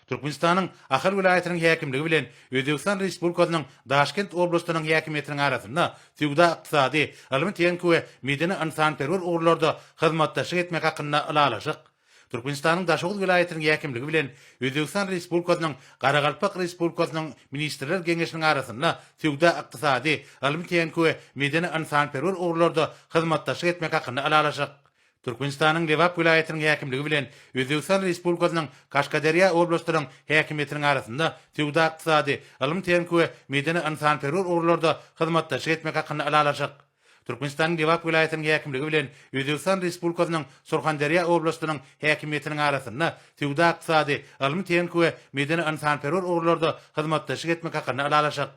Türkmenistanyň Ahal welaýatynyň häkimligi bilen Özbegistan Respublikasynyň Daşkent oblastynyň häkimiýetiniň arasynda söwda-ykdysady, ylmy-tehniki we medeni-ynsanperwer ugurlarda hyzmatdaşlyk etmek hakynda Ylalaşyk. Türkmenistanyň Daşoguz welaýatynyň häkimligi bilen Özbegistan Respublikasynyň Garagalpak Respublikasynyň Ministrler Geňeşiniň arasynda söwda-ykdysady, ylmy-tehniki we medeni-ynsanperwer ugurlarda hyzmatdaşlyk etmek hakynda Ylalaşyk. Türkmenistanyň Lebap welaýatynyň häkimligi bilen Özbegistan Respublikasynyň Kaşgaderýa oblastynyň häkimiýetiniň arasynda söwda-ykdysady, ylym-tehniki we medeni-ynsanperwer ugurlarda hyzmatdaşlyk etmek hakynda Ylalaşyk. Türkmenistanyň Lebap welaýatynyň häkimligi bilen Özbegistan Respublikasynyň Surhanderýa oblastynyň häkimiýetiniň arasynda söwda-ykdysady, ylmy-tehniki we medeni-ynsanperwer ugurlarda hyzmatdaşlyk etmek hakynda Ylalaşyk.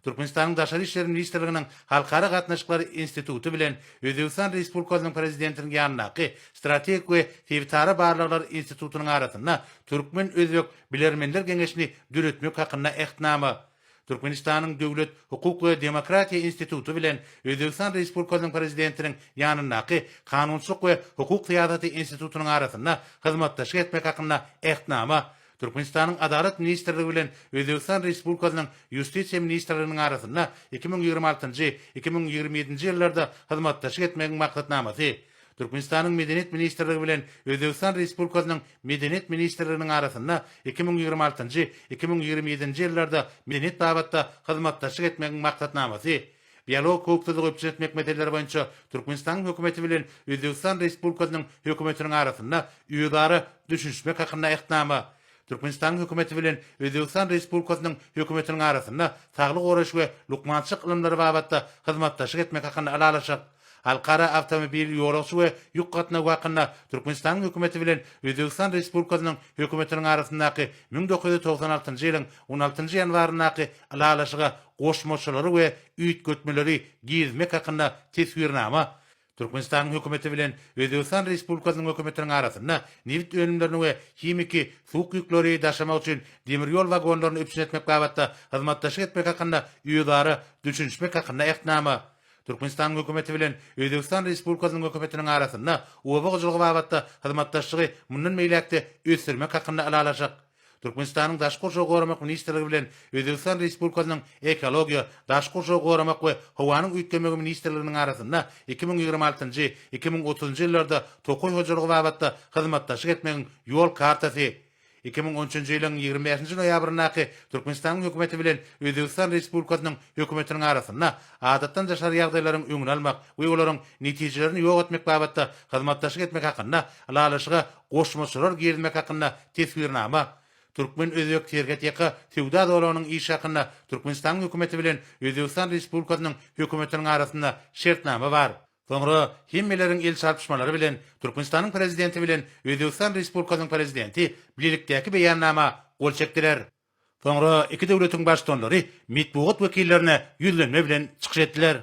Türkmenistanyň Daşary işler ministrliginiň Halkara gatnaşyklary instituty bilen Özbegistan Respublikasynyň Prezidentiniň ýanyndaky Strategik we sebitara barlaglar institutynyň arasynda Türkmen-özbek bilermenler geňeşini döretmek hakynda Ähtnama, Türkmenistanyň Döwlet, hukuk we demokratiýa instituty bilen Özbegistan Respublikasynyň Prezidentiniň ýanyndaky Kanunçylyk we hukuk syýasaty institutynyň arasynda hyzmatdaşlyk etmek hakynda Ähtnama, Türkmenistanyň Adalat ministrligi bilen Özbegistan Respublikasynyň Ýustisiýa ministrliginiň arasynda 2026-njy, 2027-nji ýyllarda hyzmatdaşlyk etmegiň maksatnamasy, Türkmenistanyň Medeniýet ministrligi bilen Özbegistan Respublikasynyň Medeniýet ministrliginiň arasynda 2026-njy, 2027-nji ýyllarda medeniýet babatda hyzmatdaşlyk etmegiň maksatnamasy, Biologik howpsuzlygy üpjün etmek meseleleri boýunça Türkmenistanyň Hökümeti bilen Özbegistan Respublikasynyň Hökümetiniň arasynda özara düşünişmek hakynda Ähtnama, Türkmenistanyň Hökümeti bilen Özbegistan Respublikasynyň Hökümetiniň arasynda saglygy goraýyş we lukmançylyk ylymlary babatda hyzmatdaşlyk etmek hakynda Ylalaşyk, Halkara awtomobil ýolagçy we ýük gatnawy hakynda Türkmenistanyň Hökümeti bilen Özbegistan Respublikasynyň Hökümetiniň arasyndaky 1996-njy ýylyň on altynjy ýanwaryndaky Ylalaşyga goşmaçalary we üýtgetmeleri girizmek hakynda Teswirnama, Türkmenistanyň Hökümeti bilen Özbegistan Respublikasynyň Hökümetiniň arasynda nebit önümlerini we himiki suwuk ýükleri daşamak üçin demir ýol wagonlaryny üpjün etmek babatda hyzmatdaşlyk etmek hakynda özara düşünişmek hakynda Ähtnama, Türkmenistanyň Hökümeti bilen Özbegistan Respublikasynyň Hökümetiniň arasynda oba hojalygy babatda hyzmatdaşlygy mundan beýläk-de ösdürmek hakynda Ylalaşyk, Türkmenistanyň Daşky gurşawy goramak ministrligi bilen Özbegistan Respublikasynyň Ekologiýa, daşky gurşawy goramak we howanyň üýtgemegi ministrliginiň arasynda 2026-njy, 2030-njy ýyllarda tokaý hojalygy babatda hyzmatdaşlyk etmegiň Ýol kartasy, 2013-nji ýylyň 25-nji noýabryndaky Türkmenistanyň Hökümeti bilen Özbegistan Respublikasynyň Hökümetiniň arasynda adatdan daşary ýagdaýlaryň öňüni almak we olaryň netijelerini ýok etmek babatda hyzmatdaşlyk etmek hakynda Ylalaşyga goşmaçalar girizmek hakynda Teswirnama, Türkmen-özbek serhetýaka söwda zolagynyň işi hakynda Türkmenistanyň Hökümeti bilen Özbegistan Respublikasynyň Hökümetiniň arasynda şertnama bar. Soňra hemmeleriň el çarpyşmalary bilen Türkmenistanyň Prezidenti bilen Özbegistan Respublikasynyň Prezidenti bilelikdäki Beýannama gol çekdiler. Soňra iki döwletiň Baştutanlary metbugat wekillerine ýüzlenme bilen çykyş etdiler.